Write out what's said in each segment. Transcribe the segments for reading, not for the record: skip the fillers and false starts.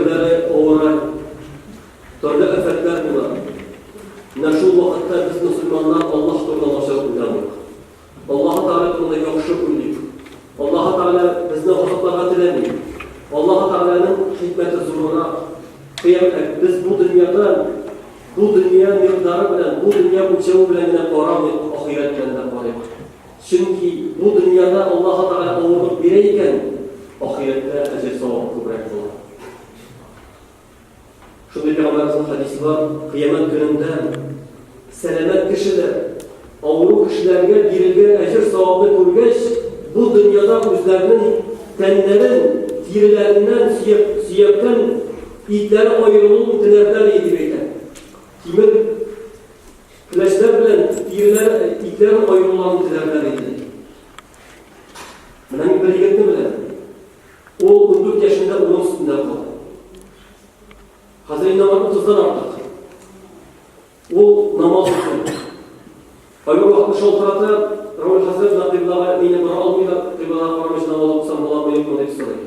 Кайберләре авырай, төрле афәтләр була. Менә шул вакытта без мөселманнар Аллаһ турында начар уйламыйк. Аллаһы Тәгалә турында яхшы уйлыйк. Аллаһы Тәгалә безне газапларга теләми. Аллаһы Тәгаләнең хикмәте зуррак. Кыямәт без бу дөньяда бу дөнья микъдары белән, бу дөнья үлчәве белән генә карамыйк, ахирәт белән дә карыйк. Чөнки бу дөньяда Аллаһы Тәгалә авырлык бирә икән, ахирәттә әҗер-савабы күбрәк була. Шундый пәйгамбәребезнең хәдисе бар, кыямәт көнендә сәламәт кешеләр авыру кешеләргә бирелгән әҗер-савапны күргәч, бу дөньяда үзләренең тәннәрен, тиреләреннән, сөяк, сөяктән итләре аерылуын теләрләр иде дип әйтә. Тимер Келәчләр белән тиреләр, итләрен аеруларын теләрләр иде. Менә мин бер егетне беләм. Ул 14 яшендә урын өстендә калды. Хәзер инде аңа 30-дан артык. Ул намаз укый. Кайбер вакытны шалтырата, Равил хәзрәт, менә кыйблага мине бора алмыйлар, кыйблага карамыйча намаз укысам буламы, юкмы дип сорый.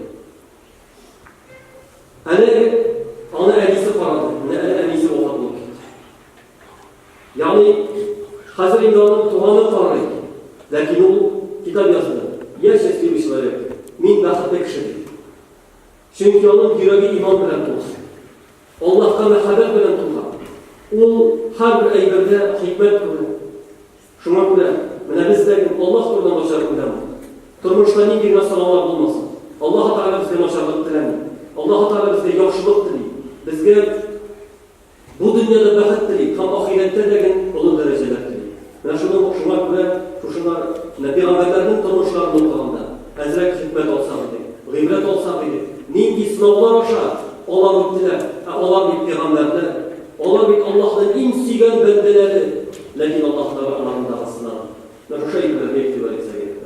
Әле аны әнисе карады. Менә әле әнисе вафат булып китте. Ягъни хәзер инде аның туганы карый. Ләкин ул китап язды. Я счастливый человек. Мин бәхетле кеше дип. Чөнки аның йөрәге иман белән тулган. Аллаһка мәхәббәт белән тулган. Ул һәрбер әйбердә хикмәт күрә. Шуңа күрә менә без дә Аллаһ турында начар уйламыйк. Тормышта нинди генә сынаулар булмасын, Аллаһы Тәгалә безгә начарлык теләми. Аллаһы Тәгалә безгә яхшылык тели. Безгә бу дөньяда бәхет тели һәм ахирәттә дә олы дәрәҗәләр тели. Менә шуның шуңа күрә шушылар менә пәйгамбәрләрнең тормышларын укыганда әзрәк хикмәт алсак иде, гыйбрәт алсак иде. Нинди сынаулар аша алар үттеләр, ә алар бит пәйгамбәрләр. Алар бит Аллаһның иң сөйгән бәндәләре. Ләкин Аллаһ Тәгалә аларны да сынады. Менә шушы әйберләргә игътибар итсәк иде.